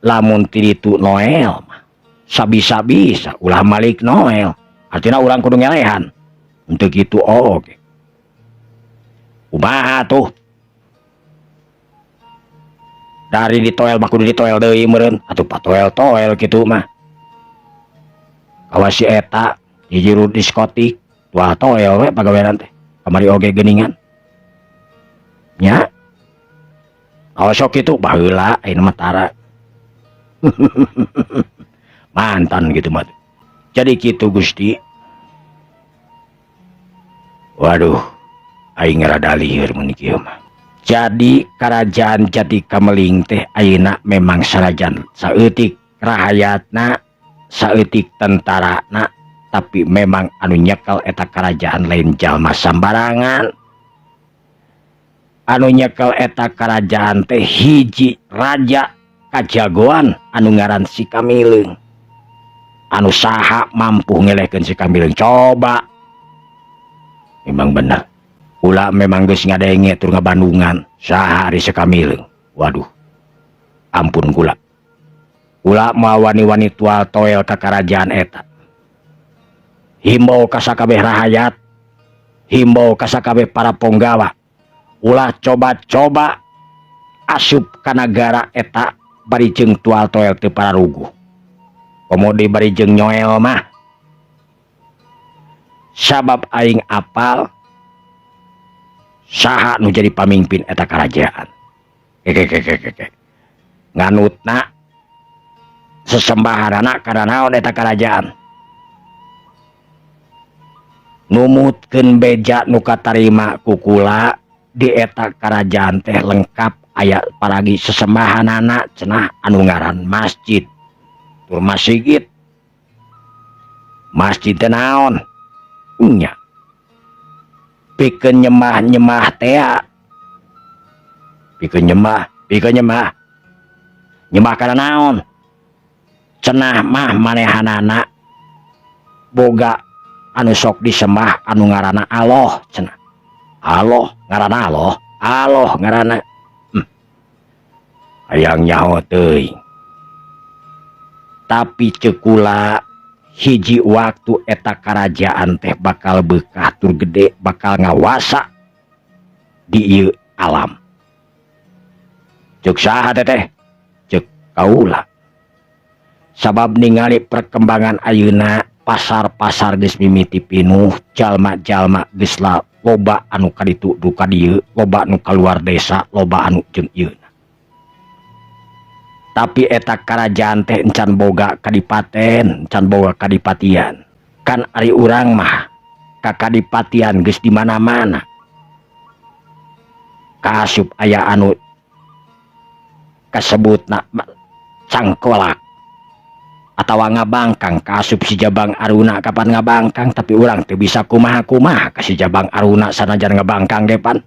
Speaker 1: Lamun ti ditu noel mah sabisa-bisa ulah malik noel. Artina urang kudu ngelehan. Henteu kitu oge. Kumaha tuh? Dari ditoel mah kudu ditoel deui meureun. Atuh patoel-toel kitu mah. Kawas si eta di jero diskotik tua toel we pagawean teh. Kamari oge geuningan. Nya. Awas sok kitu baheula ayeuna mah tara. Mantan gitu mah. Jadi kitu Gusti. Waduh, aing rada lieur mun kieu mah. Jadi kerajaan Jati Kameling teh ayeuna memang sanajan saeutik rahayatna, saeutik tentarana, tapi memang anu nyekel eta kerajaan lain jalma sambarangan. Anu nyekel eta kerajaan teh hiji raja kajagoan anu ngaran si Kamileung. Anu saha mampu ngelehkeun si Kamileung? Coba. Memang bener. Kula memang geus ngadenge tur ngabandungan saha ari si Kamileung. Waduh. Ampun kula. Kula moal wani-wani tual toel ka karajaan eta. Himbau ka sakabeh rahayat, himbau ka sakabeh para ponggawa. Ulah coba-coba asup ka nagara eta bari jeung tual toel teu pararuguh. Komo deui bari jeung nyoel mah. Sabab aing apal saha nu jadi pamimpin eta karajaan. Keke. Nganutna sesembahanana kana naon eta karajaan. Numutkeun beja nu katarima ku kula di eta karajaan teh lengkap aya paragi sesembahanana cenah anu ngaran masjid tur masigit. Masjid teh naon? Nya. Pikeun nyembah-nyembah tea. Pikeun nyembah, pikeun nyembah. Nyembah kana naon? Cenah mah manehanana boga anu sok disembah anu ngaranna Allah cenah. Allah ngaranna Allah, Allah ngaranna. Hayang nyaho teuing. Tapi ceuk kula hiji waktu eta karajaan teh bakal beukah tur gede, bakal ngawasa di ieu alam. Ceuk saha teh? Ceuk kaula. Sabab ningali perkembangan ayeuna, pasar-pasar geus mimiti pinuh, jalma-jalma geus loba anu kaditu du ka dieu, loba anu kaluar desa, loba anu jeung ieu. Tapi eta karajaan teh encan boga kadipaten, encan boga kadipatian. Kan ari urang mah ka kadipatian geus di mana-mana. Kaasup aya anu kasebutna cangkolak atawa ngabangkang, kaasup si Jabang Aruna kapan ngabangkang, tapi urang teu bisa kumaha-kumaha ka si Jabang Aruna sanajan ngabangkang ge pan.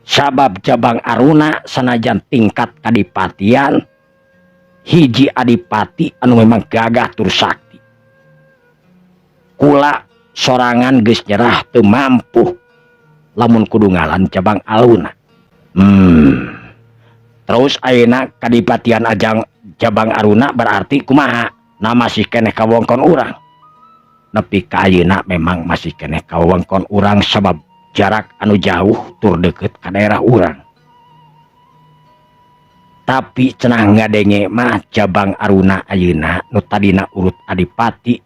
Speaker 1: Sabab Jabang Aruna sanajan tingkat kadipatian hiji adipati anu memang gagah tur sakti. Kula sorangan geus nyerah, teu mampu lamun kudu ngalan Jabang Aruna. Terus ayeuna kadipatian ajang Jabang Aruna berarti kumaha? Nah, masih keneh kawengkon urang. Nepi ka ayeuna memang masih keneh kawengkon urang sabab jarak anu jauh tur deket ka daerah urang. Tapi cenah ngadenge mah Jabang Aruna ayeuna nu tadina urut adipati,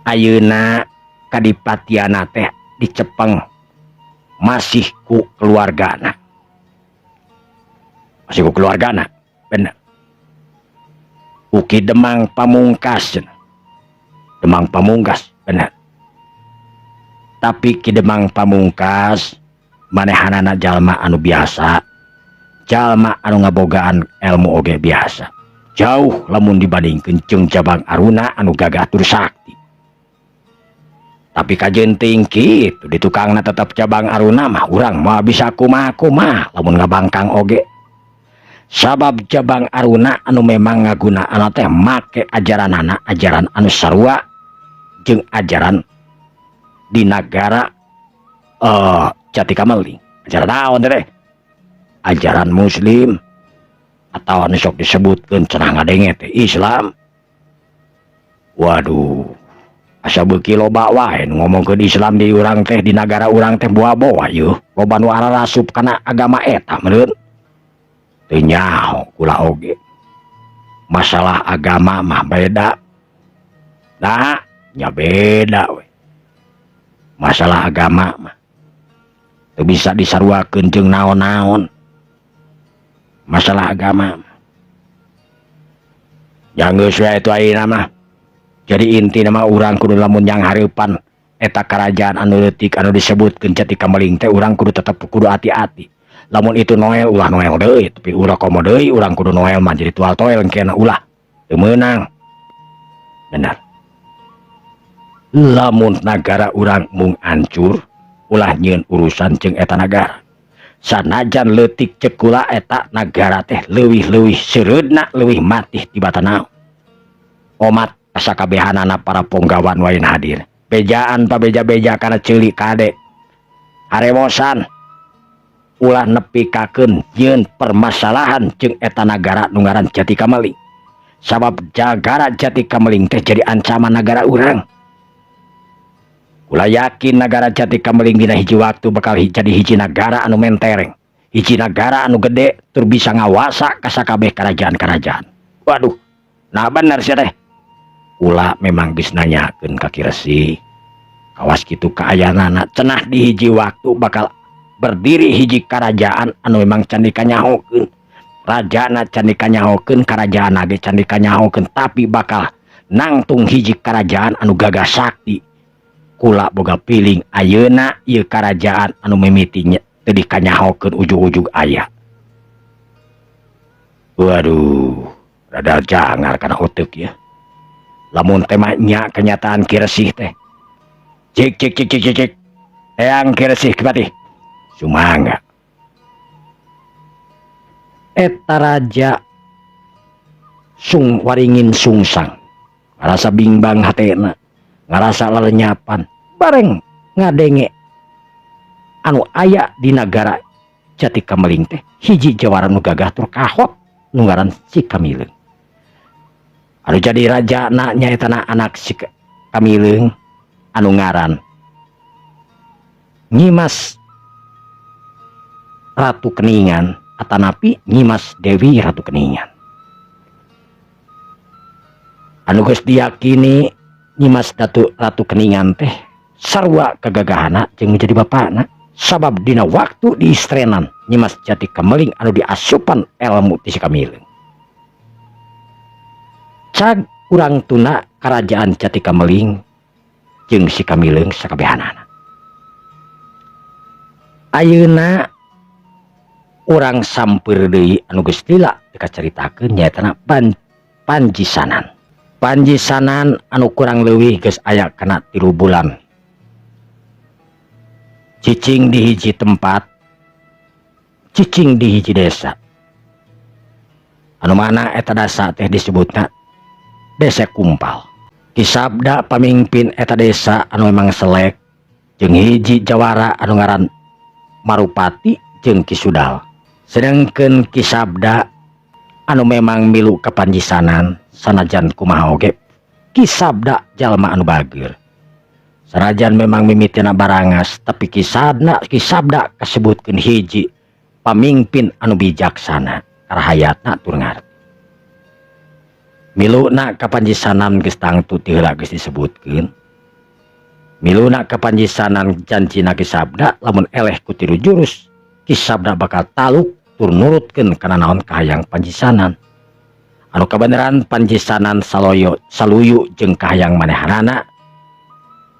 Speaker 1: ayeuna kadipatiana teh dicepeng masih ku keluargana. Masih ku keluargana, bener. Ku Ki Demang Pamungkas cenah. Demang Pamungkas, bener. Tapi Ki Demang Pamungkas manehanana jalma anu biasa, jalma anu ngabogaan ilmu oge biasa. Jauh lamun dibandingkeun jeung Jabang Aruna anu gagah tur sakti. Tapi kajeun teuing kitu di tukangna tetep Jabang Aruna mah urang moal bisa kumaha-kumaha lamun ngabangkang oge. Sabab Jabang Aruna anu memang ngagunaan teh make ajaranana ajaran anu sarua jeung ajaran di nagara Jati Kameling. Ajaran naon teh? Ajaran Muslim atau anu sok disebutkeun cenah ngadenge teh Islam. Waduh, asa beuki loba wae nu ngomongkeun Islam di urang teh, di nagara urang teh boa-boa yeuh. Loba nu ararasup kana agama eta meureun. Teu nyaho kula oge. Masalah agama mah beda. Nah, nya beda we. Masalah agama mah teu bisa disaruakeun jeung naon-naon. Masalah agama mah. Ya geus we atuh ayeuna mah. Jadi intina mah urang kudu lamun yang hareupan eta kerajaan anu leutik anu disebutkeun Jati Kameling teh, urang kudu tetep kudu hati-hati. Lamun itu Noel, ulah Noel deui, tapi ulah komo deui urang kudu Noel mah jadi tual toel engkena, ulah teu meunang. Benar. Lamun nagara urang mung hancur, ulah nyieun urusan jeung eta nagara. Sanajan leutik, ceuk kula eta nagara teh leuwih-leuwih seureudna, leuwih matih tibatan naon. Omat sakabehanana para ponggawan wain hadir. Bejaan pabeja-beja kana ceuli kade. Harewosan ulah nepikakeun nyieun permasalahan jeung eta nagara nu ngaran Jati Kameling. Sabab nagara Jati Kameling teh jadi ancaman nagara urang. Kula yakin nagara Jati Kameling dina hiji waktu bakal jadi hiji nagara anu mentereng. Hiji nagara anu gede tur bisa ngawasa ka sakabeh kerajaan-kerajaan. Waduh, nah bener sih teh. Kula memang geus nanyakeun ka Ki Resi. Kawas kitu kaayaanana cenah di hiji waktu bakal berdiri hiji kerajaan anu memang can dikanyahokeun. Rajana can dikanyahokeun, karajaanna ge can dikanyahokeun, tapi bakal nangtung hiji kerajaan anu gagah sakti. Kula boga piling ayeuna ieu kerajaan anu mimiti teu dikanyahokeun ujug-ujug aya. Waduh, rada jangar kana oteuk ya. Lamun teh mah nya kenyataan Ki Resih teh. Cik cik cik cik cik cik. Eyang Ki Resih Ki Patih. Sumangga. Eta raja sung waringin sungsang. Ngarasa bingbang hatena, ngarasa lalenyapan, bareng ngadenge anu aya di nagara Jati Kameling teh hiji jawara nu gagah tur kahot nu ngaran Si Kamileung. Anu jadi raja na nyaeta na anak Si Kamileung anu ngaran Nyimas Ratu Keningan atanapi Nyimas Dewi Ratu Keningan. Anu geus diyakini Nyimas Datu Ratu Keningan teh sarua kagagahana jeung nu jadi bapana sabab dina waktu diistrenan Nyimas Jati Kameling anu diasupan ilmu ti Si Kamileung. Cag urang tuna karajaan Jati Kameling jeung Si Kamileung sakabehanana. Ayeuna urang sampeur deui anu geus lila dikacaritakeun nyaeta na Panjisanan. Panjisanan anu kurang leuwih geus aya kana 3 bulan. Cicing di hiji tempat, cicing di hiji desa. Anu mana eta dasa teh disebutna Desa Kumpal. Ki Sabda pamimpin eta desa anu memang selek jeung hiji jawara anu ngaran Marupati jeung Ki Sudal. Sedangkeun Ki Sabda anu memang milu ka Panjisanan sanajan kumaha oge Ki Sabda jalma anu bageur. Sanajan memang mimitina barangas tapi Ki Sabda kasebutkeun hiji pamimpin anu bijaksana karahayatna tur ngarti. Miluna ka Panjisanan geus tangtu ti heula geus disebutkeun. Miluna ka Panjisanan janjina Ki Sabda lamun eleh ku 3 jurus Ki Sabda bakal taluk tur nurutkeun kana naon kahayang Panjisanan. Anu kabeneran Panjisanan saloyo saluyu jeung kahayang manehanana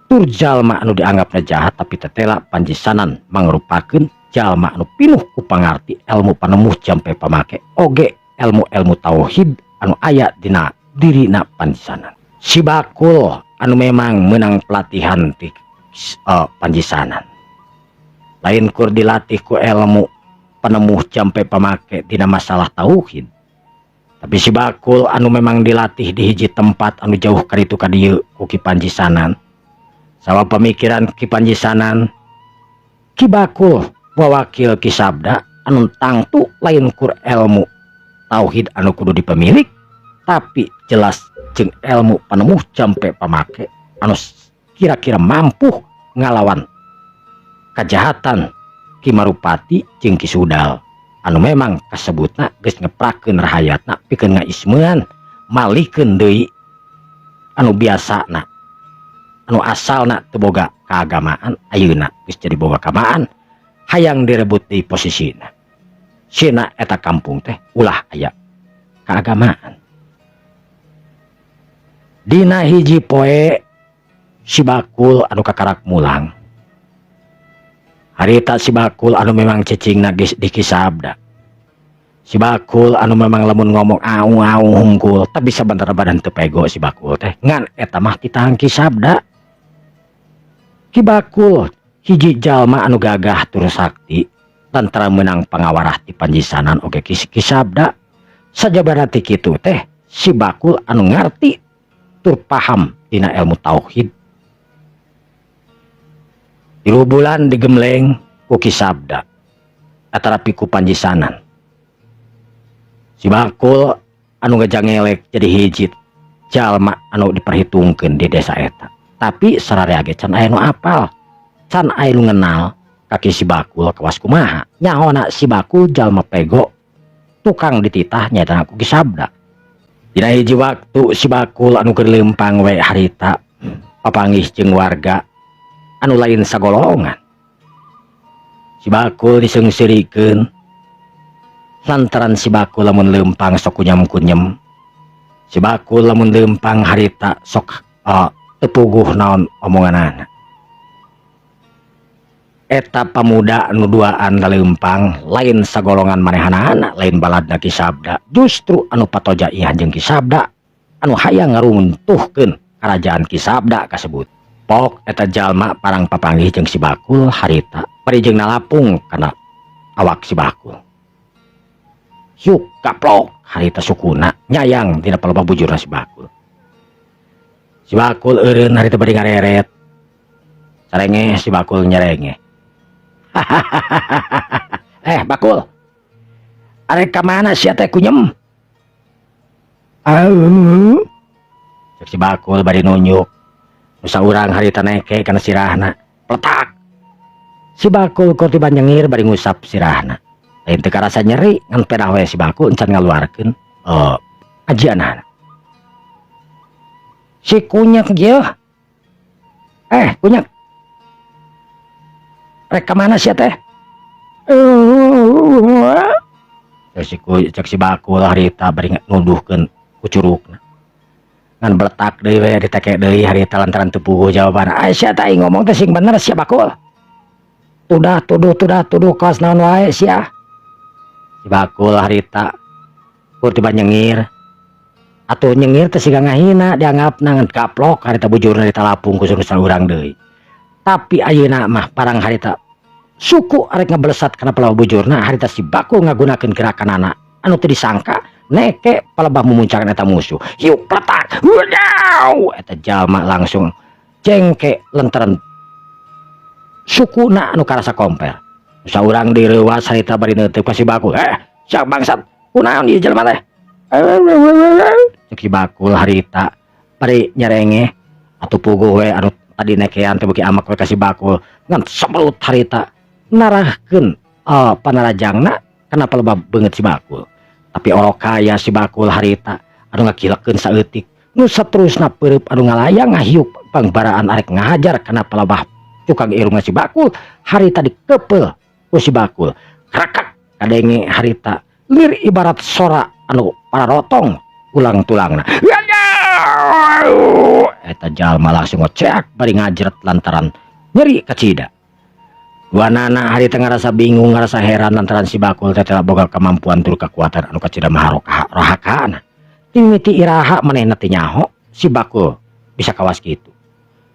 Speaker 1: tur jalma anu dianggapna jahat tapi tetela Panjisanan mangrupakeun jalma anu pinuh ku pangarti ilmu panemuh jampe pamake oge ilmu-ilmu tauhid anu aya dina dirina Panjisanan. Si Bakul anu memang menang pelatihan ti Panjisanan. Lain kur dilatih ku ilmu penemuh jampe pamake dina masalah tauhid. Tapi si Bakul anu memang dilatih di hiji tempat anu jauh karitu ka dieu ku Ki Panjisanan. Sawa pemikiran Ki Panjisanan, Ki Bakul wawakil Ki Sabda anu tangtu lain kur ilmu tauhid anu kudu dipemilik, tapi jelas jeung ilmu panemuh jampe pamake anu kira-kira mampu ngalawan kejahatan Ki Marupati jeung Ki Sudal anu memang kasebutna geus ngeprakeun rahayatna pikeun ngaismean malikeun deui anu biasana anu asalna teu boga keagamaan ayeuna geus jadi boga keagamaan hayang direbut di posisina. Sina eta kampung teh ulah aya keagamaan. Dina hiji poe si Bakul anu kakarak mulang. Harita si Bakul anu memang cicingna geus di Ki Sabda. Si Bakul anu memang lamun ngomong au-au hungkul tapi sabenerna badan teu pego si Bakul teh ngan eta mah titahang Ki Sabda. Ki Bakul hiji jalma anu gagah tur sakti lantaran menang pangawarah ti Panjisanan oge Ki Sabda. Sajabana ti kitu teh si Bakul anu ngarti tur paham dina ilmu tauhid. 3 bulan digemleng ku Ki Sabda atarapi ku Panjisanan. Si Bakul anu ngajangelek jadi hiji jalma anu diperhitungkeun di desa eta. Tapi sararea ge can aya nu apal, can aya nu ngenal ka Ki Si Bakul kawas kumaha. Nyahona Si Bakul jalma pego tukang dititah nyaeta ku Ki Sabda. Dina hiji waktu Si Bakul anu keur leumpang we harita papanggih jeung warga anu lain sagolongan. Si Bakul diseungseurikeun lantaran Si Bakul lamun leumpang sok kunyam-kunyem. Si Bakul lamun leumpang harita sok teu puguh naon omonganana. Eta pamuda anu duaan laleumpang lain sagolongan manehanana, lain baladna Ki Sabda, justru anu patoja ieu jeung Ki Sabda anu hayang ngaruntuhkeun karajaan Ki Sabda kasebut. Pok eta jalma parang papanggih jeung si Bakul harita bari jeung nalapung kana awak si Bakul. Yuk kaplok harita sukuna nyayang dina palebah bujurna si Bakul. Si Bakul eureun harita bari ngareret. Sarenge si Bakul nyerenge. Bakul. Arek ka mana sia teh kunyem? Cek si Bakul bari nunjuk. Nu saurang harita neke kana sirahna. Pletak. Si Bakul kur tiba nyengir bari ngusap sirahna. Lain teu karasa nyeri ngan pedah we si Bakul encan ngaluarkeun ajianana. Si kunyak ieu. Kunyak. Rek ka mana sia teh? Cek si Bakul harita bari nuduhkeun ku curugna. Ngan beletak deui we diteke deui harita lantaran teu puguh jawabanna. Ai sia teh ngomong teh sing bener sia Bakul. Tudah tuduh tudah tuduh kawas naon wae sia. Si Bakul harita kur tiba nyengir. Atuh nyengir teh siga ngahina dianggapna ngan kaplok harita bujurna ditalapung ku saurang deui. Tapi ayeuna mah parang harita suku arek ngebelesat kana palebah bujurna harita si Bakul ngagunakeun gerakanana anu teu disangka neke palebah mumuncakan eta musuh. Hiuk pletak. Wadaw! Eta jalma langsung jengke lantaran sukuna anu karasa komper. Saurang direuwas harita bari neuteuk ka si Bakul. Sia bangsat, kunaon ieu jelema teh? Cek si Bakul harita bari nyerenge atuh puguh we anu tadi nekean teh beuki amak we ka si Bakul ngan semprut harita narahkeun panarajangna kana palebah beungeut si Bakul. Tapi orok kaya si Bakul harita anu ngakilekeun saeutik nu saterusna peureub anu ngalayang ngahiup pangbaraan arek ngahajar kana palebah cukang irungna si Bakul harita dikepeul ku si Bakul. Krakak kadenge harita lir ibarat sora anu pararotong ulang tulangna. Eta jalma langsung ngoceak bari ngajret lantaran nyeri kacida. Duanana harita ngarasa bingung ngarasa heran lantaran si Bakul teh boga kemampuan tur kekuatan anu kacida maharohakana. Timiti iraha manehna teh nyaho si Bakul bisa kawas kitu.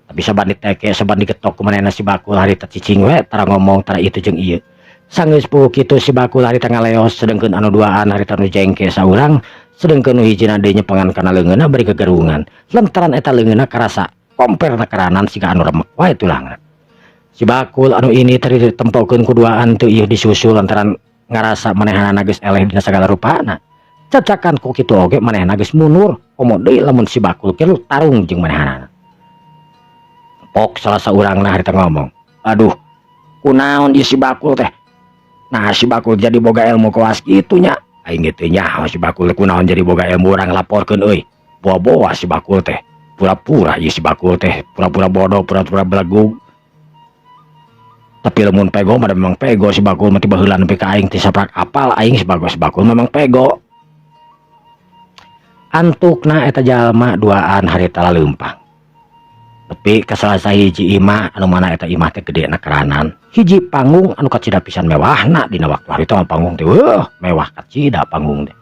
Speaker 1: Tapi saban diteke saban digetok ku manehna si Bakul harita cicing we tara ngomong tara itu jeung ieu. Sanggeus puguh kitu si Bakul harita ngaleos sedengkeun anu duaan harita nu jengke saurang sedengkeun nu hijina deui nyepengan kana leungeunna bari gegerungan. Lantaran eta leungeunna karasa komperna karanan siga anu remek wae tulangna. Si Bakul anu ini tadi ditempokeun ku duaan teu ieu disusul lantaran ngarasa manehanana geus eleh dina sagala rupana. Cacakan ku kitu oge manehna geus mundur komo deui lamun si Bakul kieu tarung jeung manehanana. Pok salah saurangna harita ngomong, aduh kunaon ieu si Bakul teh? Nah si Bakul jadi boga ilmu kawas kitu nya. Aing ge teu nyaho si Bakul kunaon jadi boga ilmu urang laporkeun euy. Boa-boa si Bakul teh. Pura-pura ieu si Bakul teh, pura-pura bodoh, pura-pura belegug. Tapi lamun pego mah memang pego si Bakul mah tiba heula nepi ka aing teh saprak apal aing si Bakul, si Bakul memang pego. Antukna eta jalma duaan harita laleumpang. Nepi ka salah sahiji imah anu mana eta imah teh gede na keranan. Hiji panggung anu kacida pisan mewahna dina waktu harita mah panggung teh weuh mewah kacida panggung teh.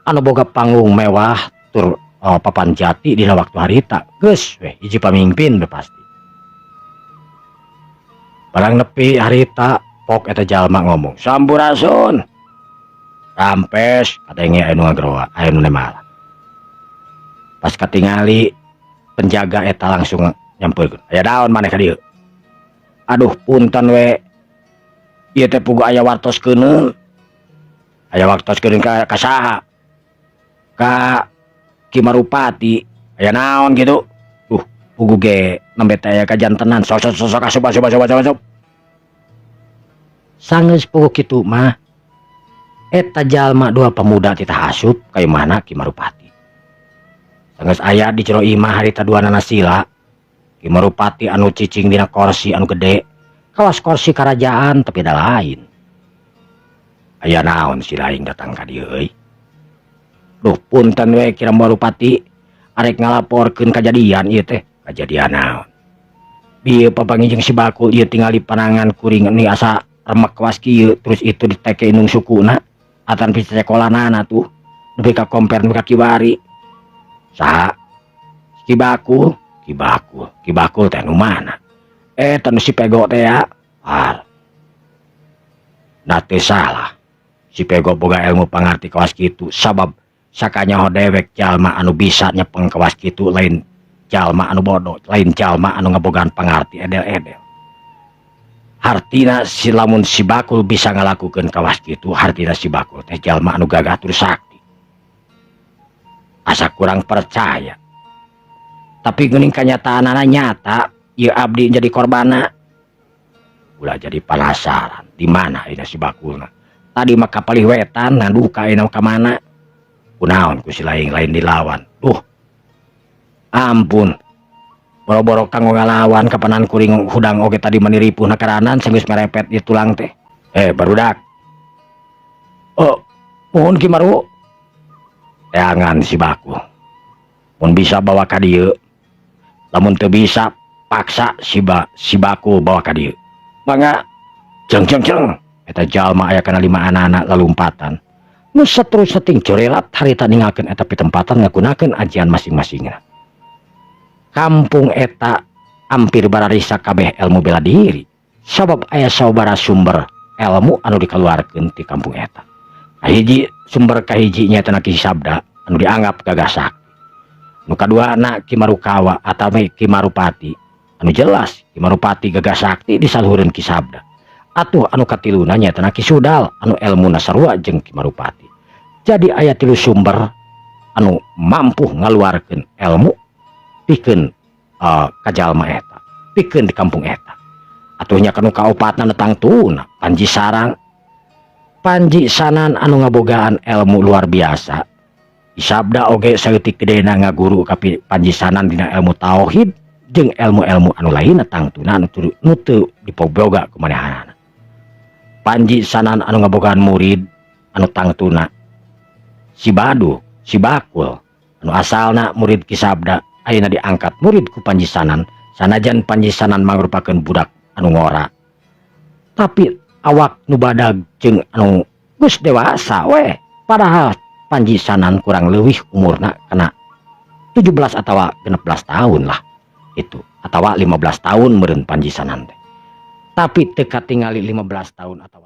Speaker 1: Anu boga panggung mewah tur papan jati dina waktu harita geus weh hiji pamimpin we pasti. Barang nepi harita pok eta jalma ngomong sampurasun. Rampes katenge aya nu ngageroa aya nu nemala. Pas katingali penjaga eta langsung nyampeurkeun. Aya daun maneh ka dieu. Aduh punten we. Ieu teh puguh aya wartos keuneul. Aya wartos keuneul ka saha? Ka Ki Marupati. Aya naon kitu? Puguh ge nembe teh aya kajantenan sok sok sok asup asup asup asup asup. Sanggeus puguh kitu mah eta jalma dua pemuda titah asup ka imahna Ki Marupati. Sanggeus aya di jero imah harita duanana sila. Ki Marupati anu cicing dina korsi anu gede, kawas korsi karajaan tapi da lain. Aya naon sila aing datang ka dieu euy? Duh punten we Ki Marupati arek ngalaporkeun kajadian ieu teh. Kajadian naon? Bieu papanggih jeung si Bakul ieu tingali panangan kuring ni asa remek kawas kieu terus itu diteke indung sukuna atan picekolanana tuh. Nepi ka komper, nepi ka kiwari. Saha? Ki Bakul. Ki Bakul, Ki Bakul teh nu mana? Eta nu si Pego teh ya. Ar. Da teu salah. Si Pego boga ilmu pangarti kawas kitu, sabab sakanyaho dewek jalma anu bisa nyepeng kawas kitu lain jalma anu bodoh, lain jalma anu ngabogaan pangarti edel-edel. Hartina si lamun si Bakul bisa ngalakukeun kawas kitu, hartina si Bakul teh jalma anu gagah tur sakti. Asa kurang percaya. Tapi geuning kanyataanana nyata, ieu abdi jadi korbana. Ulah jadi penasaran, di mana ayeuna si Bakulna? Tadi mah kapalih wetan, nah duka ayeuna ka mana? Kunaon ku si lain lain dilawan? Duh. Ampun. Boro-boro kanggo ngalawan, kapanan kuring hudang oge tadi meni ripuh nakaranan sanggeus merepet di tulang teh. Eh, barudak. Oh, mohon, Ki Marwu. Teangan si Bakul. Mun bisa bawa ka dieu. Lamun teu bisa, paksa si Bakul bawa ka dieu. Mangga. Jeng jeng jeng. Eta jalma aya kana lima anak-anak lalumpatan. Nu saterusna ting corelat harita ninggalkeun eta pitempatan ngagunakeun ajian masing-masingna. Kampung eta hampir bararisa kabeh ilmu bela diri. Sabab aya sababaraha sumber ilmu anu dikeluarkeun ti kampung eta. Kahiji, sumber kahiji nya eta Ki Sabda anu dianggap gagah sakti. Nu kaduana Ki Marukawa atawa Ki Marupati, anu jelas Ki Marupati gagah sakti disaluhureun Ki Sabda. Atuh anu katiluna nya eta Ki Sudal anu elmuna sarua jeung Ki Marupati. Jadi aya tilu sumber anu mampu ngaluarkeun ilmu pikeun ka jalma eta, pikeun di kampung eta. Atuh nya kanu kaopatna tangtuna Panji Sarang. Panji Sanan anu ngabogaan ilmu luar biasa. Sabda oge saeutik gedena ngaguru ka Panji Sanan dina ilmu tauhid jeung ilmu-ilmu anu lainna, tangtuna anu nu teu dipoboga ku manehanana. Panji Sanan anu ngabogaan murid anu tangtuna si Badu, si Bakul, anu asalna murid Ki Sabda, ayeuna diangkat murid ku Panji Sanan, sanajan Panji Sanan mangrupakeun budak anu ngora. Tapi awak nu badag jeung anu geus dewasa weh, padahal Panji Sanan kurang leuwih umurna kena 17 atau 16 tahun lah itu, atau 15 tahun meureun Panji Sanan teh. Tapi teu katingali 15 tahun atau